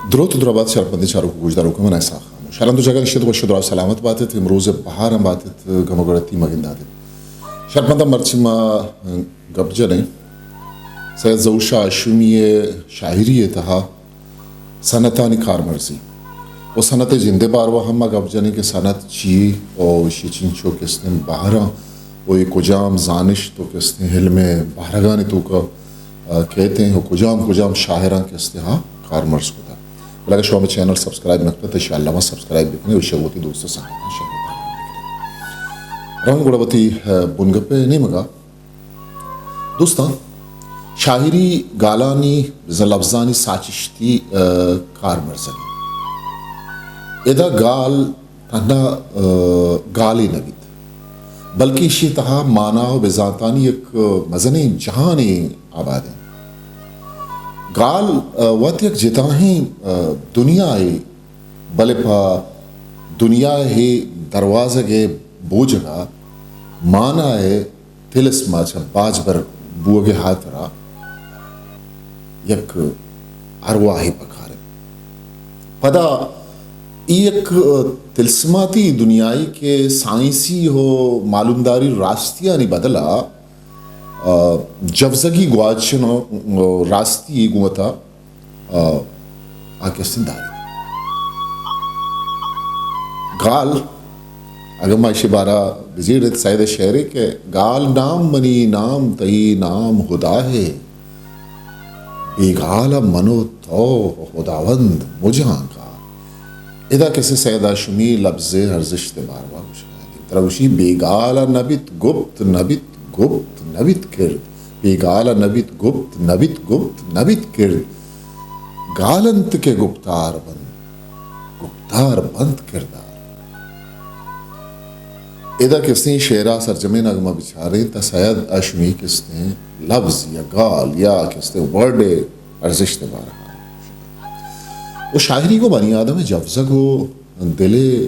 دروت و درابات شرپندیں چاروک و گوشداروکاں، من احسان خاموش۔ ہر ہند و جاگہ نشتگ وش و دراہ سلامت بات ات، امروز ءِ بہاراں بات ات، گم و گڑتی مہ گندات ات۔ شرپنداں، مرچی ما گپ جنیں سید ظہور شاہ ہاشمی ءِ شاعری ءِ تہا صنعتانی کارمرزی و صنعت ءِ جند ءِ باروا ہم ما گپ جنیں کہ صنعت چی یے و ایشی چنچو کہ استیں بہراں و اے کجام زانشت و کہ استیں علم ءِ بہرگانی توکا، آ، کیت ایں و کجام کجام شاعراں کہ استیں ہا کارمرز کتا۔ بلے اگہ شما مئے چینل سبسکرائب نہ کتا تو انشاءاللہ ما سبسکرائب بکنیں و ایشی وتی دوست و سنگتاں شیئر بکنیں۔ رواں گڑا وتی، آ، بنگپ ءِ نیمگا۔ دوستاں، شاعری گالانی بزاں لبزانی ساچشتی، آ، کارمرزگ۔ ادا گال تہنا، آ، گالے نہ بیت، بلکہ ایشی تہا مانا و بزانتانی یک مزنیں جہانے آباد انت۔ گال، آ، وت یک جتاہیں، آ، دنیائے، بلے پہ دنیائے دروازگ ءِ بوجگا مانا ءِ تلسما چہ باجبر بوگ ءِ ہاترا یک ارواہے پکار انت۔ پدا اے یک تلسماتی دنیاے کہ سائنسی و معلومداری راستیانی بدلا، آ، جوزگی گواچن و راستی گوں وتا آ، آ کہ استیں داری۔ گال، اگہ ما ایشی بارا بزیریں، سید ءِ شعرے کہ گال نام منی نام تئی نام ہدا ہے، بے گال من و تو ہداوند مجھاں گال۔ ادا کہ استیں سید ہاشمی لبز ءِ ارزشت ءِ باروا گوشگ ءَ انت۔ ترا گوشی، بے گال نہ بیت گپت، نہ بیت گپت، نہ بیت کرد۔ بے گال نہ بیت گپت، نہ بیت گپت، نہ بیت کرد۔ گال انت کہ گپتار بنت، گپتار بنت کردار۔ ادا کہ استیں شعرا سرجمیں اگہ ما بچاریں تا سید ہاشمی کہ استیں لبز یا گال یا کہ استیں ورڈ ءِ ارزشت ءِ باروا۔ و شاعری گوں بنی آدم ءِ جوزگ و دل ءِ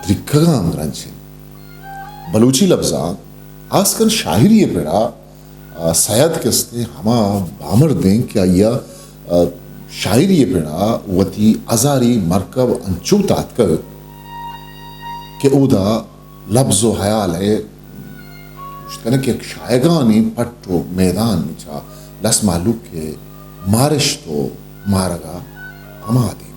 دریکگاں ہمگرنچ انت۔ بلوچی لبزاں، ہاسکن شاعری ءِ پڑا، آ، سید کہ استیں ہما بامردیں کہ آئی ءَ، آ، شاعری ءِ پڑا وتی ہزاری مرکب انچو تاتکگ کہ اودا لبز و ہیال ءِ گوشت کنگ کہ یک شاہگانیں پٹ و میدان چہ لس مہلوک ءِ مارشت و مارگا ہما دیم۔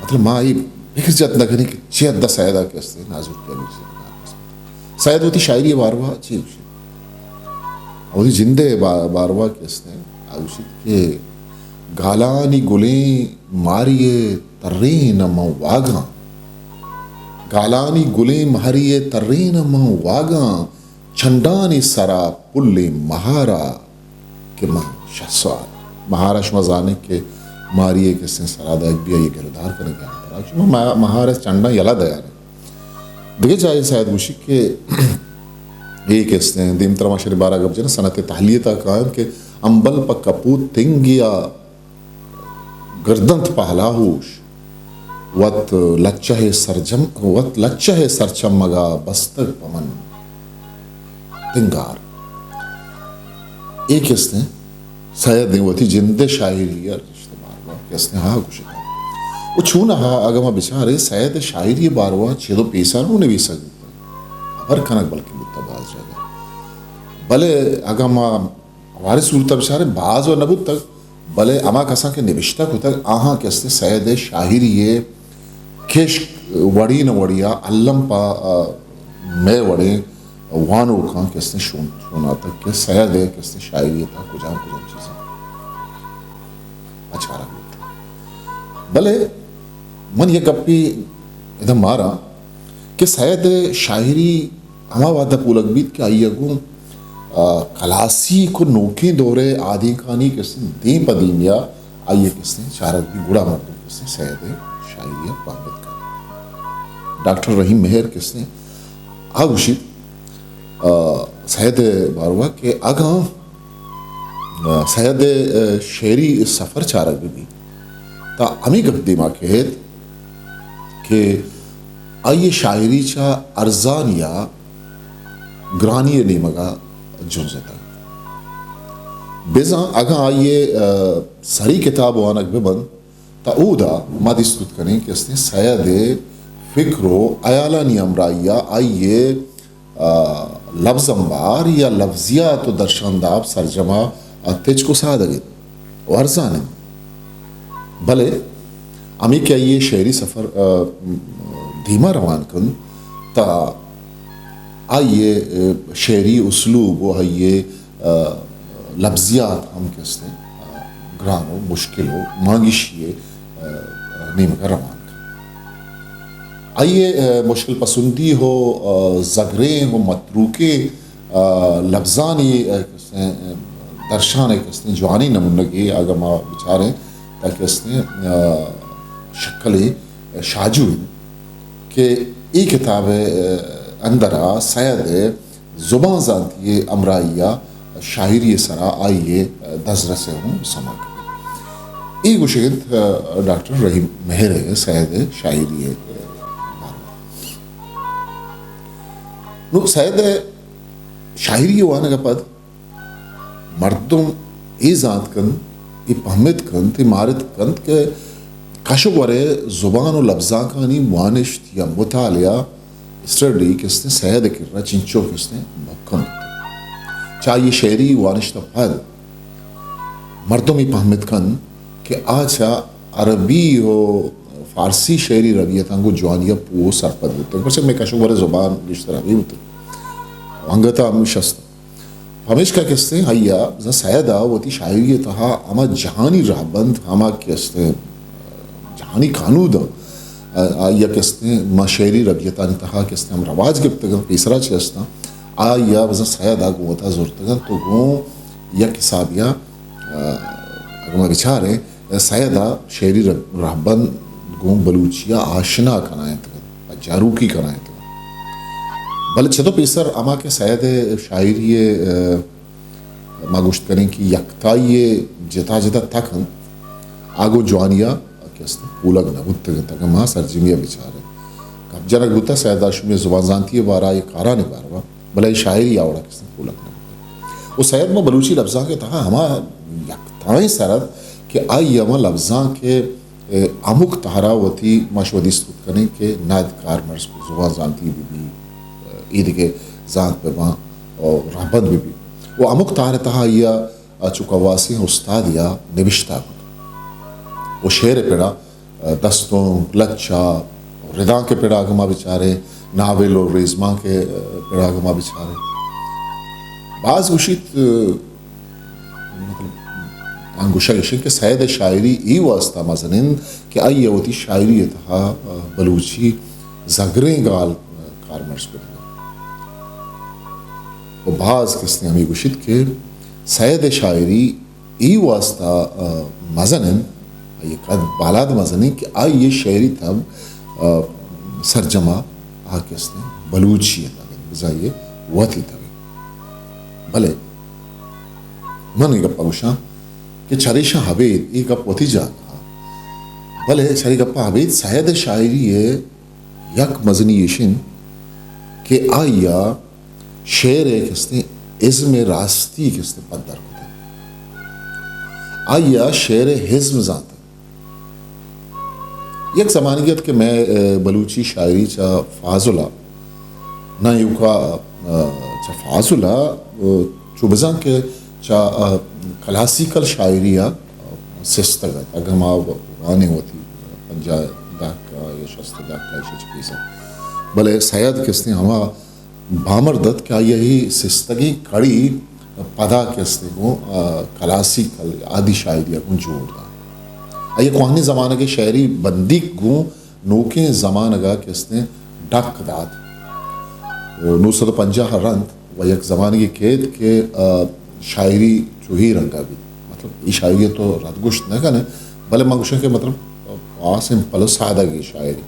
مطلب، ما اے فکر جت نہ کنیں کہ چے حد ءَ سید ءَ کہ استیں نازرکی ءَ گوشت۔ سید وتی شاعری ءِ باروا چے گوشیت؟ وتی جند ءِ با-، باروا کہ استیں، آ گوشیت کہ گالانی گلیں ماری ءِ ترین من واگاں۔ گالانی گلیں ماری ءِ ترین من واگاں۔ چنڈانی سرا پلیں مہارا کہ من شہسوار۔ مہارا شما زانیں کہ ماری ءِ کہ استیں سرا دئیگ بی، آئی ءِ گرودار کنگ ءِ ہاترا۔ شما مہ-، مہار ءِ چنڈاں یلہ دیار انت۔ دگہ جاہے سید گوشی کہ اے کہ استیں، دیمترا ما شری بارا گپ جنیں، صنعت تحلیہ ءِ تہا کاینت کہ امبل پہ کپوت تنگیا گردنت پہلاہوش، وت لچہ ءِ سرجم، وت لچہ ءِ سرچمگا بستگ پہ من تنگار۔ اے کہ استیں سید ءِ وتی جند ءِ شاعری ءِ ارزشت ءِ باروا کہ استیں ہا گوشتگ۔ و چونہا اگہ ما بچاریں سید ءِ شاعری ءِ باروا چد و پیسر نوں نویسگ بوتگ، ہبر کنگ بلکیں بوتگ باز جاگہ۔ بلے اگہ ما ہواریں صورت ءَ بچاریں، باز و نہ بوتگ، بلے ہما کساں کہ نبشتہ کتگ، آہاں کہ استیں سید ءِ شاعری ءِ کشک وڑے نہ وڑے ءَ الم پہ، آ، مئے وڑیں وانوکاں کہ استیں شون-، شوناتگ کہ سید ءِ کہ استیں شاعری ءِ تہا کجام کجام چیزاں اچارگ بوتگ۔ بلے من یک گپے ادا ماراں کہ سید ءِ شاعری ہما وہد ءَ پولگ بیت کہ آئی ءَ گوں، آ، کلاسیک و نوکیں دور ءِ آدینکانی کہ استیں دیم پہ دیمی ءَ آئی ءِ کہ استیں چارگ بیت، گڑا مردم کہ استیں سید ءِ شاعری ءَ پہمت کنت۔ ڈاکٹر رحیم مہر کہ استیں آ گوشیت، آ، سید ءِ باروا کہ اگاں، آ، سید ءِ، آ، شعری سفر چارگ بہ بیت، تا ہمے گپ دیما کیت کہ آئی ءِ شاعری چہ ارزانی ءَ گرانی ءِ نیمگ ءَ جنزتگ۔ بزاں اگاں آئی ءِ، آ، سری کتاب وانگ بہ بنت، تہ اودا ما دیست کت کنیں کہ استیں سید ءِ فکر و ہیالانی ہمراہی ءَ آئی ءِ، آ، لبز امبار یا لبزیات و درشانداب سرجم ءَ تچک و سادگ انت و ارزان انت۔ بلے ہمے کہ آئی ءِ شعری سفر، آ، دیما روان کنت، تہ آئی ءِ، آ، شعری اسلوب و آئی ءِ، آ، لبزیات ہم کہ استیں، آ، گران و مشکل و مانگیشی ءِ، آ، نیمگ ءَ روان کنت۔ آئی ءِ، آ، مشکل پسندی و، آ، زگریں و متروکیں، آ، لبزانی، آ، درشان ءِ کہ استیں جوانیں نمونگے اگاں ما بچاریں، تہ کہ استیں، آ، شکلے شاجو انت کہ اے کتاب ءِ، آ، اندر ءَ سید ءِ زبان زانتی ءِ ہمراہی ءَ شاعری ءِ سرا آئی ءِ دزرس ءَ ہوں سما کنت۔ اے گوشگ انت، آ، ڈاکٹر رحیم مہر ءِ سید ءِ شاعری ءِ، آ، باروا۔ نوں سید ءِ شاعری ءِ وانگ ءَ پد مردم اے زانت کنت، اے پہمت کنت، اے مارت کنت کہ کش و گور ءِ زبان و لبزانکانی وانشت یا مطالعہ، اسٹڈی کہ استیں سید ءِ کرا چنچو کہ استیں مھکم بوتگ۔ چہ آئی ءِ شعری وانشت ءَ پد مردم اے پہمت کنت کہ آ چہ عربی و فارسی شعری ربیتاں گوں جوانی ءَ پوہ و سرپد بوتگ، پرچہ مئے کش و گور ءِ زبان گیشتر ہمے بوتگ و انگت ءَ ہمیش است۔ پمیشکا کہ استیں آئی ءَ بزاں سید ءَ وتی شاعری ءِ تہا ہما جہانی رہبند، ہما کہ استیں جہانی کانود، آ، آئی ءَ کہ استیں ما شعری ربیتانی تہا کہ استیں ہم رواج گپتگ انت، پیسرا چہ استاں، آئی ءَ بزاں سید ءَ گوں وتا زرتگ انت و گوں یک حسابے ءَ، آ، اگاں ما بچاریں، سید ءَ شعری رہ-، رہبند گوں بلوچی ءَ آشنا کنائینتگ انت، پجاروکی کنائینتگ انت۔ بلے چدو پیسر ہما کہ سید ءِ شاعری ءِ، آ، ما گوشت کنیں کہ یکتائی ءِ جتا جتا تک انت، آ گوں جوانی ءَ کہ استیں پولگ نہ بوتگ انت۔ اگاں ما سرجمی ءَ بچاریں، گپ جنگ بوتگ سید ہاشمی ءِ زبان زانتی ءِ بارا، آئی ءِ کارانی باروا، بلے شاعری آ وڑا کہ استیں پولگ نہ بوتگ۔ و سید ماں بلوچی لبزانک ءِ تہا ہما یکتائیں سر ات کہ آئی ءَ ہما لبزانک ءِ، اے، ہمک تہرا وتی ما شما دیست کت کنیں کہ ند کارمرز کو، زبان زانتی بہ بی، اے دگہ زانت بہ باں، و رہبند بہ بی۔ و ہمک تہر ءِ تہا آئی ءَ چو کواسیں استادے ءَ نبشتہ کت۔ و شعر ءِ پڑا، دستونک، لچہ، ردانک ءِ پڑا اگاں ما بچاریں، ناول و ریزمانک ءِ پڑا اگاں ما بچاریں، باز گوشیت، مطلب، آں گوشگ اش انت کہ سید ءِ شاعری اے واسطہ مزن انت کہ آئی ءَ وتی شاعری ءِ تہا بلوچی زگریں گال کارمرز کتگ۔ و باز کسے ہمے گوشیت کہ سید ءِ شاعری اے واسطہ، آ، مزن انت، آئی ءِ قد بالاد مزن انت کہ آئی ءِ شعری تب، آ، سرجم ءَ آ کہ استیں بلوچی ءِ تب انت، بزاں آئی ءِ وتی تب انت۔ بلے من اے گپ ءَ گوشاں کہ چریشاں ابید اے گپ وتی جاگہ ءَ، بلے چرے گپ ءَ ابید سید ءِ شاعری ءِ یک مزنی ایش انت کہ آئی ءَ شعر ءِ کہ استیں ازم ءِ راستی کہ استیں پدر کتگ۔ آئی ءَ شعر ءِ ازم زانتگ۔ یک زمانگے ات کہ مئے، اے، بلوچی شاعری چہ فاضل ءَ، نہ ایوکا، اے، چہ فاضل ءَ، اے، چو بزاں کہ چہ، اے، کلاسیکل شاعری ءَ سستگ ات۔ اگاں ما وانیں وتی پنجاہ دہک ءَ یا شست دہک ءَ ایشی چہ پیسر۔ بلے سید کہ استیں ہما بامرد ات کہ آئی ءَ اے سستگیں کڑی پدا کہ استیں گوں، آ، کلاسیکل آدی شاعری ءَ گوں جوڑ دات۔ آئی ءَ کوہنیں زمانگ ءِ شعری بندیک گوں نوکیں زمانگ ءَ کہ استیں ڈک دات۔ و نو سد و پنجاہ ءَ رند و یک زمانگے کیت کہ، آ، شاعری چو اے رنگ ءَ بیت۔ مطلب، اے شاعری ءَ تو رد گوشت نہ کن ئے، بلے من گوشاں کہ مطلب، آ، سمپل و سادگیں شاعری۔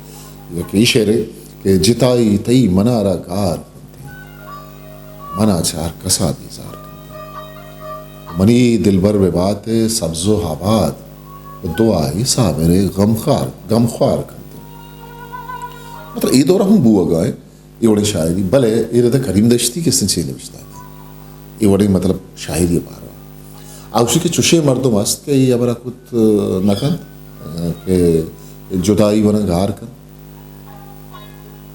یک اے شعرے کہ جتائی تئی منارا گار کنت، منا چہ ہر کسا بیزار کنت۔ منی دلبر ببات سبز و آباد، دعای صابر غمخوار، غمخوار کنت۔ مطلب، اے دور ہم بوگا ہے۔ اے وڑیں شاعری، بلے اے ردا کریم دشتی کہ استیں چے نوشتہ کن، اے وڑیں مطلب شاعری باروا۔ آ گوشی کہ چوشیں مردم است کہ اے ہبرا کت نہ کنت کہ جدائی منا گار کنت۔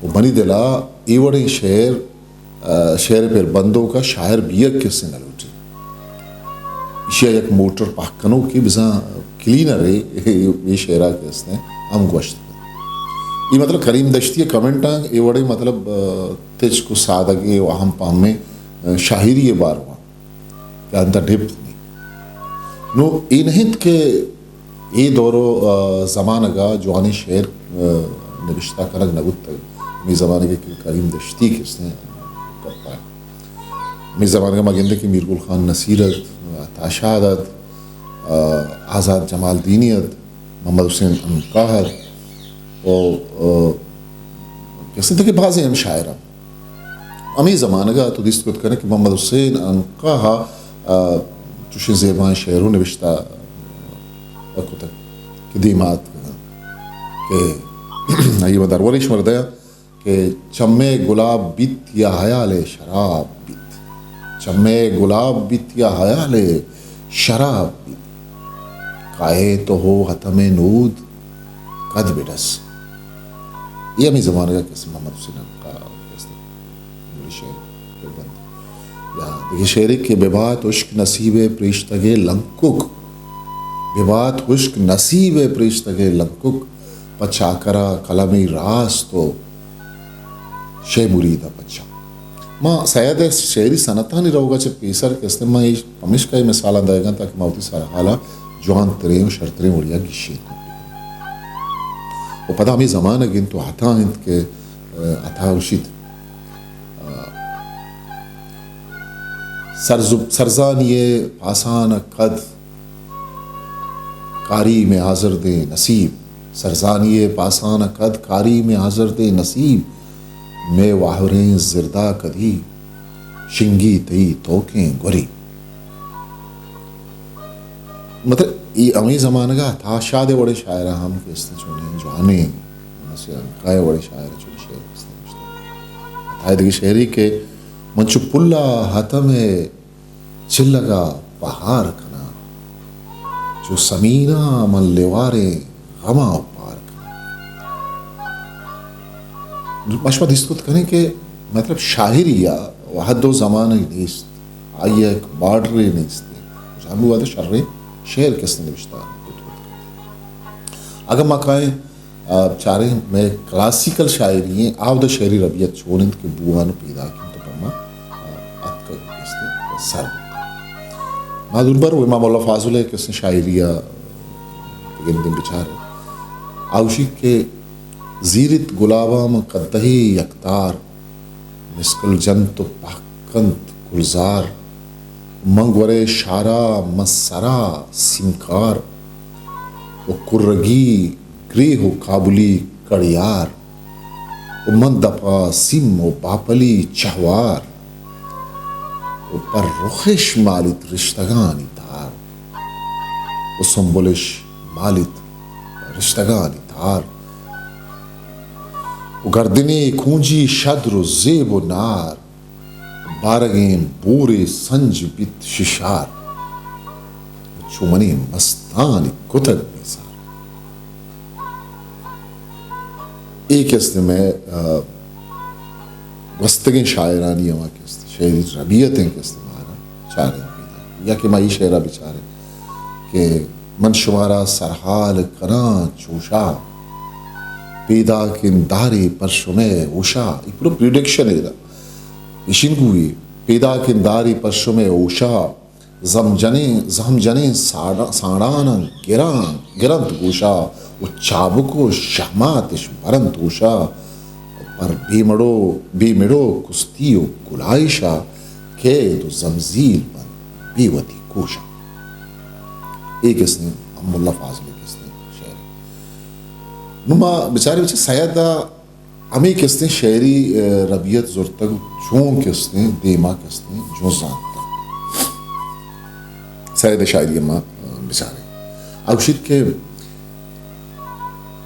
و منی دلا اے وڑیں شعر، شعر پر بندوکا شاعر بیگ کسے نہ لوٹی۔ ایشیا یک موٹر پاک کنوکے بزاں کلینرے اے شعرا کہ استیں ہم گوشت۔ اے مطلب کریم دشتی کمنٹاں اے وڑیں مطلب تچک و سادگے و ہم پہمیں شاعری بارواں کہ انت ڈپتھ نی۔ نوں اے نہ انت کہ اے دور و، آ، زمانگا جوانیں شعر، آ، نبشتہ کنگ نہ بوتگ۔ ہمے زمانگے کہ کریم دشتی کہ استیں کرپا۔ ہمے زمانگا ما گندیں کہ میر گل خان نصیر ات، عطا شاد ات، آ، آزاد جمالدینی ات، محمد حسین عنقا ات و، آ، کہ استیں کہ بازیں ہم شاعر ات۔ ہمے زمانگا تو دیست کت کنے کہ محمد حسین عنقا ء، آ، چوشیں زیبائیں شعر و نبشتہ کتگ کہ دیما اتکگ انت کہ آئی ما درورے شمر دیاں کہ چمے گلاب بیت یا حیال شراب بیت، چمے گلاب بیت یا حیال شراب بیت، کائے تو ہو حتم نود کد بڈس۔ اے ہمے زمانگا کہ است محمد حسین عنقا کہ است انگلش ء بند۔ یا دگہ شعرے کہ ببات ہشک نصیب ء پریشتگ ء لنکک، ببات ہشک نصیب ء پریشتگ ء لنکک، پہ چاکرا قلمی راست و شے مرید ء پچا۔ ما سید ء شعری صنعتانی روگ ء چہ پیسر کہ است، ما اے پمیشکا اے مثالاں دئیگاں تاکہ ما وتی سرحال ء جوان تریں و شرتریں وڑیا گیشینت و پدا ہمے زمانگ انت و عطا انت کہ، آ، عطا گوشیت، آ، سرز-، سرزانی ء پاسان ء قد کاری میں حاضر دے نصیب، سرزانی ء پاسان ء قد کاری میں حاضر دے نصیب، میں واہریں زردا کدی شنگی تئی توکیں گوری۔ مطلب، اے ہمے زمانگ ء عطا شاد ء وڑیں شاعراں ہم کہ است چونیں جوانیں، مثلاً عنقا ء وڑیں شاعر چونیں شعر است۔ عطا ء دگہ شعرے کہ من چو پلا حتم ء چلگ ء پہار کناں، چو سمیراں من لیواریں غماں اوپار کناں۔ ما شما دیست کت کنیں کہ مطلب شاعری ء و حد و زمانے نیست، آئی ء یک بارڈرے نیست۔ ہمے وہد ء شریں شعر کس نبشتہ کت کت کنت۔ اگاں ما کائیں، آ، چاریں مئے کلاسیکل شاعری ایں، آودا شعری ربیت چون انت کہ بوان و پیداک انت و پہ ما، آ، اتکگ است سر بوت۔ ما دوربر و امام اللہ فاضل ء کسیں شاعری ء بگندیں بچاریں۔ آ گوشیت کہ زیرت گلاباں من قدہے یکتار، مسکل جنت و پہک کنت گلزار، من گورے شارا من سرا سینکار، و کرگی گریہ و کابلی کڑیار، و من دپا سیم و باپلی چہوار، و پر رخش مالیت رشتگانی تار، و سنبلش مالیت رشتگانی تار، و گردنی کونجی شدر و زیب و نار، بارگیں بورے سنج بیت ششار، چو منی مستانی کتگ بیزار۔ اے کہ است مئے، آ، گوستگیں شاعرانی ہما کہ است، شعری ربیت انت کہ است مارا چاریں پیدا۔ یا کہ ما اے شعرا بچاریں کہ من شمارا سرحال کناں چوشا، پیداکیں دارے پر شمئے ہوشا۔ اے پورا پریڈکشن ہے دا۔ اشین گوئی، پیداکیں داری پر شمئے ہوشا، زہم جنیں، زہم جنیں ساڑا-، ساڑاناں گراں، گرنت گوشا، و چابک و شہماتش برنت ہوشا، پر بے مڑو، بے مڑو کستی و گلائشا، قید و زمزیل بنت بے وتی کوشا۔ اے کسیں، ہم ملا فاضل کسیں شعر۔ نو ما بچارے بچے سید ہمے کستیں شعری، آ، ربیت زرتگ، چون کستیں دیما کستیں جنزانتگ۔ سید شاعری ما، آ، بچاریں۔ آ گوشیت کہ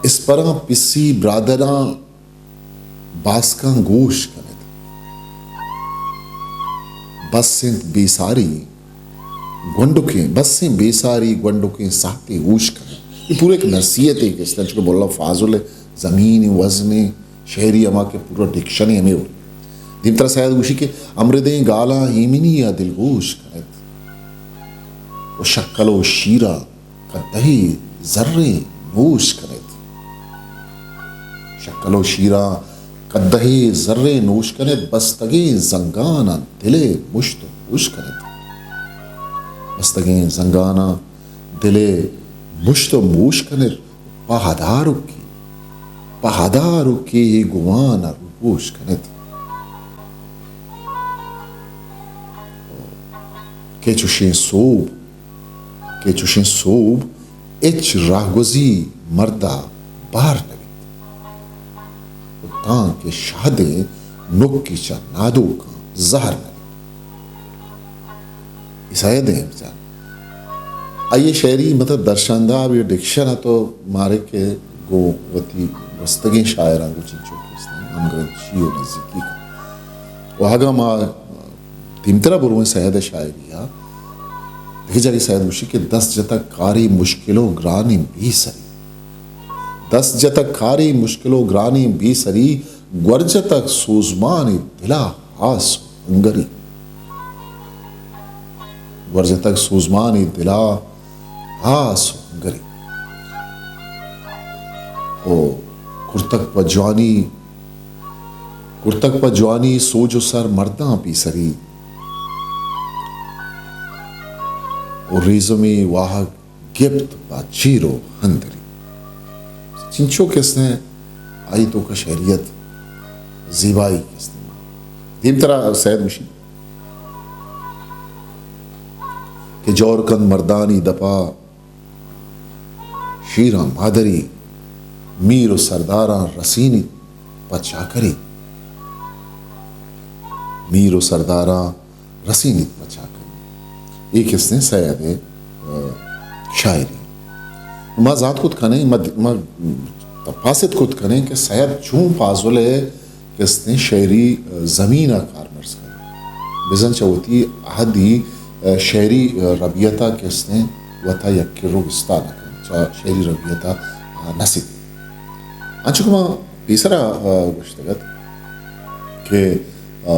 اسپراں پسی برادراں باسکاں گوش کنت۔ بس انت بے ساری گونڈکیں، بسیں بے ساری گونڈکیں ساہتے ہوش کن انت۔ اے پورا یک نصیحتے کہ است انت، چونکہ مولانا فاضل ءِ زمین ءِ وزن ءِ شعری ہما کہ پورا ڈکشن ءِ ہمے وڑ۔ دیمترا سید گوشی کہ امردیں گالاں ایمنی ءَ دلگوش کن ات و شکل و شیراں کدہے زریں نوش کن ات۔ شکل و شیراں کدہے زریں نوش کن ات، بستگیں زنگاناں دل ءِ مشت و موش کن ات۔ بستگیں زنگاناں دل ءِ مشت و موش کن ات، پہ ہداروکے، پہ ہداروکے اے گمان ءَ روپوش کن ات۔ کہ چوشیں سوب، کہ چوشیں سوب ہچ راہگوزی مرد ءَ بار نہ بیت۔ و تاں کہ شہدیں نکے چہ نادوکاں زہر نہ بیت۔ اے سید ءِ بچار۔ آئی ءِ شعری مطلب درشانداب ءُ ڈکشن ءَ تو مارے کہ گوں وتی گوستگیں شاعراں گوں چنچو کہ است انت، ہمگرنچی و نزیکی کنت۔ و اگاں ما دیمترا برویں سید ءِ شاعری ءَ، دگہ جاگہے سید گوشی کہ دست جتگ کارے مشکل و گرانیں بے سری۔ دست جتگ کارے مشکل و گرانیں بے سری، گور جتگ سوزمانی دل ءَ آس و ہنگری۔ گور جتگ سوزمانی دل ءَ آس و ہنگری۔ او کرتگ پہ جوانی، کرتگ پہ جوانی سوج و سر مرداں پیسری۔ او ریزمی واہگ گپت پہ چیر و ہندری۔ چنچو کہ است انت آئی توکا شعریت زیبائی کہ است انت۔ دیمترا سید گوشی کہ جور کنت مردانی دپا شیراں مادری، میر و سرداراں رسینیت پہ چاکری۔ میر و سرداراں رسینیت پہ چاکری۔ اے کہ است انت سید ءِ، آ، شاعری۔ ما زانت کت کنیں، ما، ما تپاست کت کنیں کہ سید چون فاضل ءِ کہ است انت شعری، آ، زمین ءَ کارمرز کنت۔ بزاں چہ وتی عہدی، آ، شعری، آ، ربیت ءَ کہ است انت وتا یک کرو گستا نہ کنت، چہ شعری ربیت ءَ، آ، نہ سیت۔ انچو کہ ما پیسرا، آ، گوشتگ ات کہ، آ،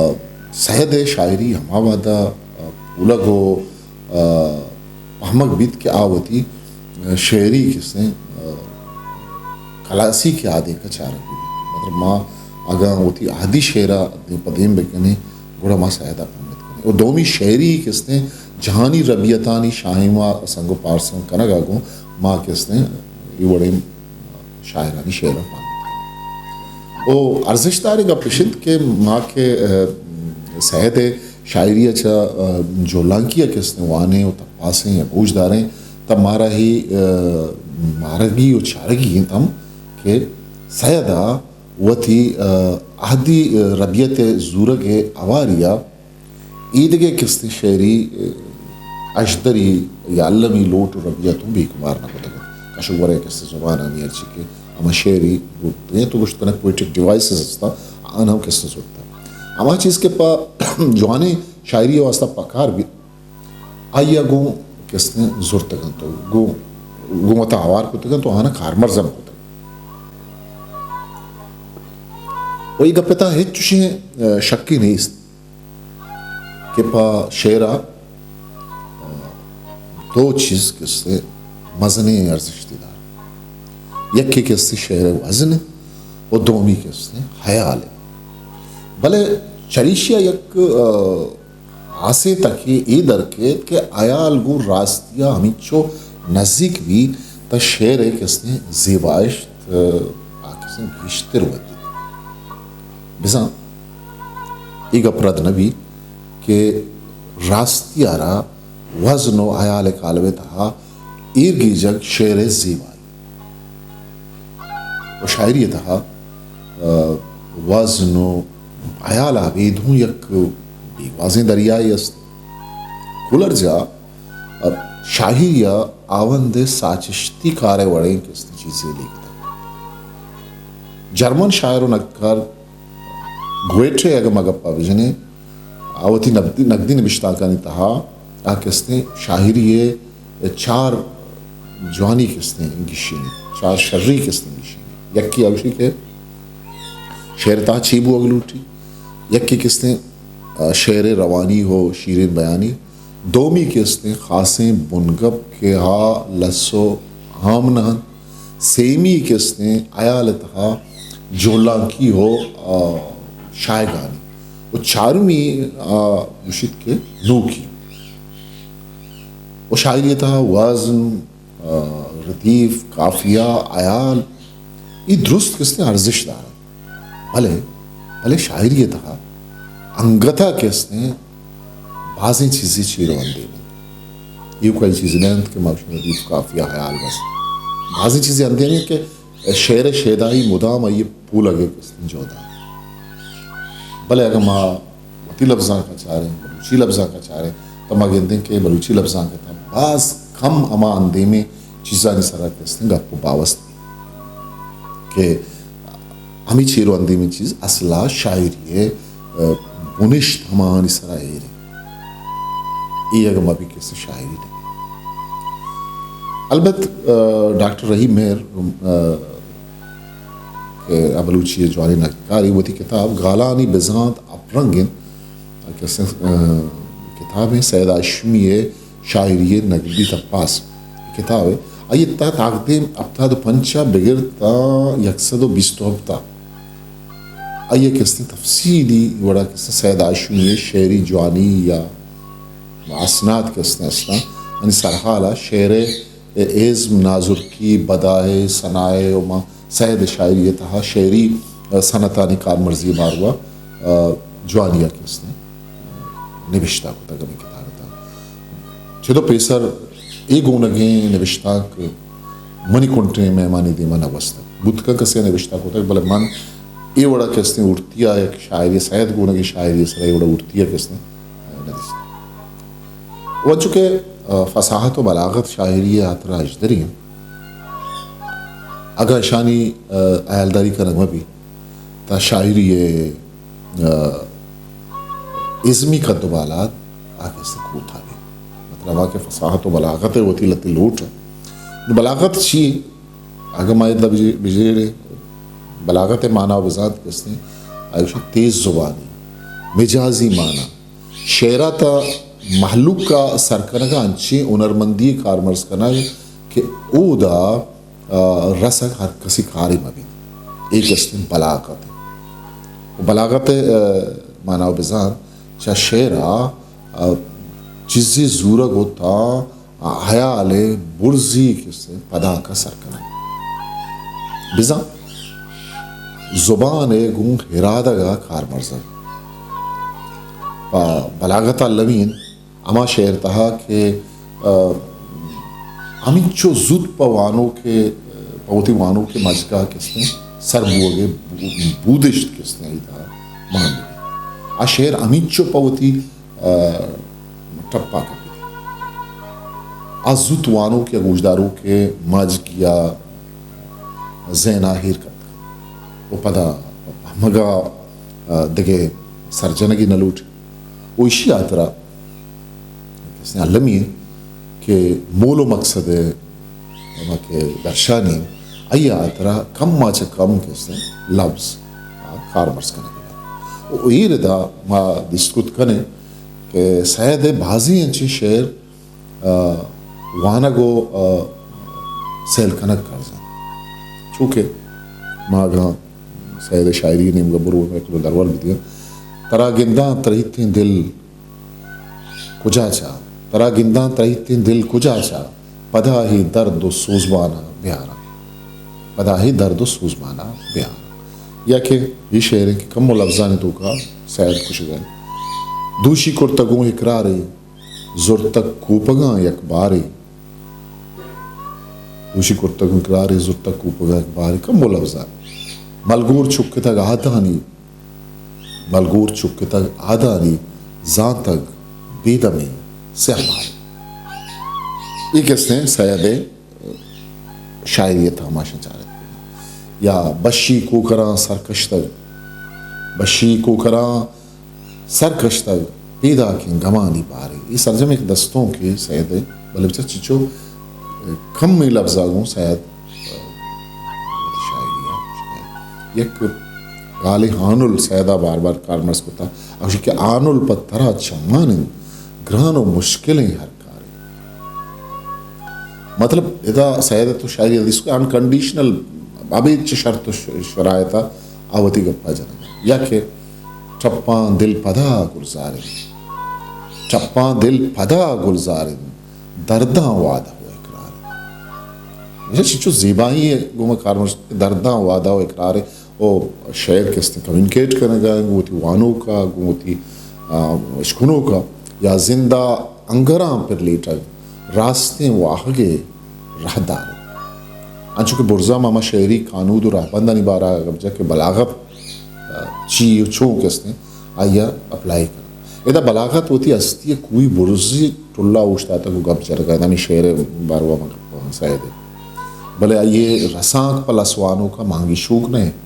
سید ءِ شاعری ہما وہد ءَ، آ، پولگ و، آ، پہمگ بیت کہ آ وتی، آ، شعری کہ است انت، آ، کلاسیک ءِ آدینک ءَ چارگ بہ بیت۔ مطلب ما اگاں وتی عہدی شعر ءَ دیم پہ دیم بہ کنیں گڑا ما سید ءَ پہمت کنیں۔ و دومی شعری کہ است انت جہانی ربیتانی شاہیم ءَ سنگ و پارسنگ کنگ ءَ گوں ما کہ است انت اے وڑیں شاعرانی شعر ءَ پہمت کنیں۔ و ارزشت داریں گپ اش انت کہ ما کہ، آ، سید ءِ شاعری ءَ چہ، آ، جولانکی ءَ کہ است انت وانیں و تپاسیں یا گوش داریں، تہ مارا اے، آ، مارگی و چارگی انت ہم کہ سید ءَ وتی، آ، عہدی، آ، ربیت ءِ زورگ ءِ ہواری ءَ ایدگہ کہ است انت شعری، آ، اشدری یا المی لوٹ و ربیت اوں بے کمار نہ کتگ انت۔ کش و گور ءِ کہ است انت زبانانی ہرچی کہ ہما شعری بوت انت و گوشت کنگ پوئٹک ڈیوائسز است انت، آہاں ہم کہ است انت زرتگ۔ ہما چیز کہ پہ جوانیں شاعری ءِ واسطہ پکار بیت، آئی ءَ گوں کہ است انت زرتگ انت و گوں، گوں وتا ہوار کتگ انت و آہاں کارمرز ہم کتگ۔ و اے گپ ءِ تہا ہچ چوشیں، آ، شکے نیست کہ پہ شعر ءَ، آ، دو چیز کہ است انت مزنیں ارزشتے دار۔ یکے کہ است انت شعر ءِ وزن انت و دومی کہ است انت ہیال انت۔ بلے چریشی ءَ یک، آ، ہاسے تکے اے در کیت کہ ہیال گوں راستی ءَ ہمینچو نزیک بیت تہ شعر ءِ کہ است انت زیبائشت، آ، کہ است انت گیشتر ودیت۔ بزاں اے گپ رد نہ بیت کہ راستی ءَ را وزن و ہیال ءِ کالب ءِ تہا ایر گیجگ شعر ءِ زیبائی۔ و شاعری ءِ تہا، آ، وزن و ہیال ءَ ابید ہوں یک بے گوازیں دریائے است۔ کلرجا، آ، شاعری ءَ ہاوند ءِ ساچشتی کار ءِ وڑیں کہ است انت چیزے لیکتگ۔ جرمن شاعر و نگدکار گوئٹے ءِ اگاں ما گپ ءَ بجنیں، آ وتی نقدی، نقدی نبشتانکانی تہا آ کستیں شاعری ءِ چار جوانی کستیں گیشینی، چار شری کستیں گیشینی۔ یکے اوشی کہ شعر ءِ تہا چے بوگ لوٹی، یکے کستیں، آ، شعر ءِ روانی ءُ شیرین بیانی، دومی کستیں خاصیں بنگپ کہ آ لس ءُ عام نہ انت، سیمی کستیں ہیال ءِ تہا جہلانکی ءُ، آ، شاہگانی، ءُ چارمی، آ، گوشیت کہ نوکی۔ ءُ شاعری ءِ تہا وزن، آ، ردیف، قافیہ، ہیال، اے درست کستیں ارزشت دارنت۔ بلے، بلے شاعری ءِ تہا انگت ءَ کستیں بازیں چیزے چیر ءُ اندیم انت۔ ایوک ءَ اے چیز نہ انت کہ ما گوشیں ردیف، قافیہ، ہیال بس۔ بازیں چیزے اندیم انت کہ شعر ءِ شیدائی مدام آئی ءِ پولگ ءِ کستیں جہد انت۔ بلے اگاں ما وتی لبزانک ءَ چاریں، بلوچی لبزانک ءَ چاریں، تو ما گندیں کہ بلوچی لبزانک ءِ تہا باز کم ہما اندیمیں چیزانی سرا کستیں گپ ءُ باوست بیت کہ ہمے چیر ءُ اندیمیں چیز اصل ءَ شاعری ءِ، آ، بنشت ہماہانی سرا ایر انت۔ اے اگاں مہ بیت کستیں شاعری نہ بیت۔ البت، آ، ڈاکٹر رحیم مہر، آ، کہ آ بلوچی ءِ جوانیں نگدکارے، وتی کتاب گالانی بزانت اپرنگ انت، آ، کستیں، آ، کتابے، سید ہاشمی ءِ شاعری ءِ نگدی تپاس کتابے۔ آئی ءِ تہا تاکدیم ہپتاد ءُ پنچ ءَ بگر تاں یک سد ءُ بیست ءُ ہپت ءَ آئی ءِ کستیں تفصیلی وڑا کستیں سید ہاشمی ءِ شعری جوانی یا اسناد کستیں استاں، یعنی سرحال ءَ شعر ءِ ازم، نازرکی، بدائے، ثنائے ءُ ما سید ءِ شاعری ءِ تہا شعری، آ، صنعتانی کارمرزی ءِ باروا، آ، جوانی ءَ کستیں نبشتہ کتگ ہمے کتاب ءِ تہا۔ چد ءُ پیسر اے گونگیں نبشتانک منی کنٹیں مہمانی دیما نہ گوستگ۔ بوت کنت کسے ءَ نبشتہ کتگ، بلے من اے وڑا کستیں ہورتی ءَ یک شاعری، سید گونگیں شاعری ءِ سرا اے وڑا ہورتی ءَ کستیں نہ دیست۔ و انچو کہ، آ، فصاحت و بلاغت شاعری ءِ ہاترا اژدری انت۔ اگاں اشانی، آ، ہیالداری کنگ مہ بیت، تہ شاعری ءِ، آ، ازمی قد و بالاد آ کستیں کوتاہ بیت۔ مطلب آ کہ فصاحت و بلاغت ءِ وتی لہتے لوٹ انت۔ نوں بلاغت چی؟ اگاں ما ادا بج-، بجیڑیں، بلاغت ءِ مانا و بزانت کستیں، آ گوشنت تیز زبانی، مجازی مانا، شعر ءَ تہ مہلوک ءَ سر کنگ ءَ انچیں ہنرمندی ءِ کارمرز کنگ کہ اودا، آ، رسگ ہر کسی کارے مہ بیت۔ اے کستیں بلاغت انت۔ و بلاغت ءِ، آ، مانا و بزانت چہ شعر ءَ، آ، چیزے زورگ و تاں ہیال ءِ برزی کستیں پدانک ءَ سر کنگ۔ بزاں زبان ءِ گوں ارادگ ءَ کارمرزگ۔ پہ بلاغت ءَ المی انت ہما شعر تہا کہ، آ، ہمینچو زوت پہ وانوک ءِ، پہ وتی وانوک ءِ مجگ ءَ کستیں سر بوگ ءِ بو-، بودشت کستیں آئی تہا مان بہ بیت۔ آ شعر ہمینچو پہ وتی آ، ٹپا کپیت۔ آ زوت وانوک یا گوشداروک ءِ مجگ یا ذہن ءَ ایر کنت و پدا ہمگا، آ، دگہ سرجنگی نہ لوٹ۔ و ایشی ہاترا کسے المی انت کہ مول و مقصد ءِ ہما کہ درشانی انت، آئی ءِ ہاترا کم ءَ چہ کم کستیں لبز ءَ کارمرز کنگ بیت۔ و اے ردا ما دیست کت کنیں کہ سید ءِ بازیں انچیں شعر، آ، وانگ و، آ، سیل کنگ کرز انت۔ چونکہ ما اگاں سید ءِ شاعری ءِ نیمگ ءَ برو، یک درور بدیاں۔ ترا گنداں ترہیتیں دل کجا چہ، ترا گنداں ترہیتیں دل کجا چہ، پدا ہی درد و سوزبان ءَ بیاراں، پدا ہی درد و سوزبان ءَ بیاراں۔ یا کہ اے شعر انت کہ کمو لبزانی توکا سید گوشگ ءَ انت۔ دوشی کرتگوں اقرارے، زرتگ کوپگاں یک بارے۔ دوشی کرتگوں اقرارے، زرتگ کوپگاں یک بارے۔ کمو لبزاں۔ ملگور چکتگ آدانی، ملگور چکتگ آدانی، زانتگ بے دمیں سیاہ مارے۔ اے کستیں سید ءِ شاعری ءِ تہا ما شاں چارت۔ یا بشی کوکراں سرکشتگ، بشی کوکراں سرکشتگ، پیداکیں گمانی بارے۔ اے سرجم یک دستونکے سید ءِ، بلے بچار چچو کمیں لبزا گوں سید ءِ شاعری ءَ۔ یک گالے ہانل سید ءَ بار بار کارمرز کتا، گوشی کہ ہانل پہ ترا چمان انت، گران و مشکلیں ہر کارے۔ مطلب، ادا سید ءِ تو شاعری حدیث کو انکنڈیشنل، ابید چہ شرط و ش-، شرائط ءَ آ وتی گپا جنگ۔ یا کہ ٹپاں دل پدا گلزاریں، ٹپاں دل پدا گلزاریں، درداں وعدہ و اقرار۔ چچو زیبائی ءَ گوں ما کارمرز، درداں وعدہ و اقرار۔ او شعر کہ استیں کمیونیکیٹ کنگا، گوں وتی وانوکا، گوں وتی، آ، اشکنوکا، یا زندا انگراں پر لیٹگ، راستیں واہگے راہدار۔ انچو کہ برزا ما ہما شعری کانود و راہبندانی بارا گپ جا کہ بلاغت، آ، چی و چون کہ استیں، آئیا اپلائی کناں۔ ادا بلاغت وتی ہستی کوئی برزی ٹلا اوشتاتگ و گپ جرگا، ہمیں شعر باروا ما گپ کناں سید ءِ۔ بلے آئی ءِ رسانک پہ لس وانوکا مانگی شوک نہ انت۔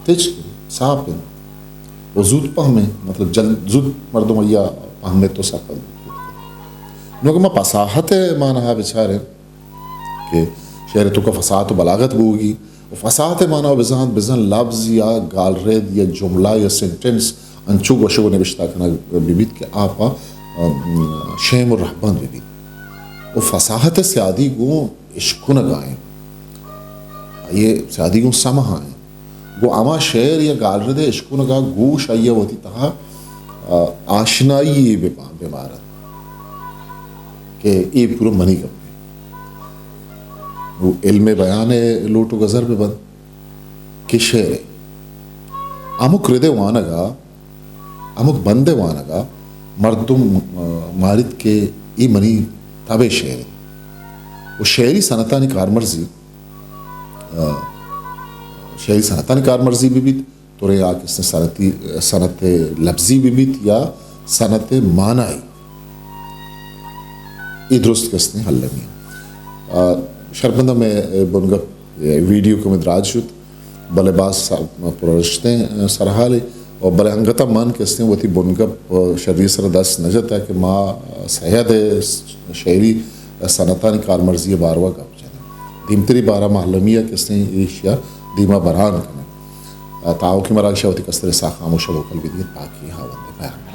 تچک انت، ساپ انت و زوت پہم انت، مطلب، جلد، زوت مردم آئی ءَ پہمت و سرپد بیت۔ نوں کہ ما فصاحت ءِ معنی ءَ بچاریں کہ شعر ءِ توکا فصاحت و بلاغت بوگی، و فصاحت ءِ معنی ءَ بزانت، بزاں لبز یا گالرد یا جملہ یا سنٹنس انچو گوشگ و نبشتہ کنگ بہ بیت کہ آ پہ، ام، شیم و رہبند بہ بیت۔ و فصاحت ءِ سیادی گوں اشکنگا انت، آئی ءِ سیادی گوں سمہا انت۔ گوں ہما شعر یا گالرد ءِ اشکنگا گوش آئی ءَ وتی تہا، آ، آشنائی یے بہ، بہ مارت کہ اے پورا منی گپ انت۔ نوں علم بیان ءِ لوٹ و گزر بہ بنت کہ شعر ءِ ہمک رد ءِ وانگا، ہمک بند ءِ وانگا مردم، آ، ماریت کہ اے منی تب ءِ شعر انت۔ و شعری صنعتانی کارمرزی، آ، شعری صنعتانی کارمرزی بہ بیت، ترے آ کہ استیں صنعتی، صنعت لبزی بہ بیت یا صنعت معنائی، اے درست کہ استیں المی انت۔ آ، شرپندہ مئے بنگپ، اے، ویڈیو کمے دراج شت، بلے باز سر-، پرشتیں سرحالے، و بلے انگتا من کہ استیں وتی بنگپ شری سر دست نہ جتا کہ ما سید ءِ شعری صنعتانی کارمرزی باروا گپ جنیں۔ دیمتری بارا ما المی ءَ کہ استیں ایشیا دیما بران کنیں۔ آ، تاوکی مراگش ءَ وتی کستر ساہ خاموش ءَ موکل بدیت، پاکی ہاوند بیان۔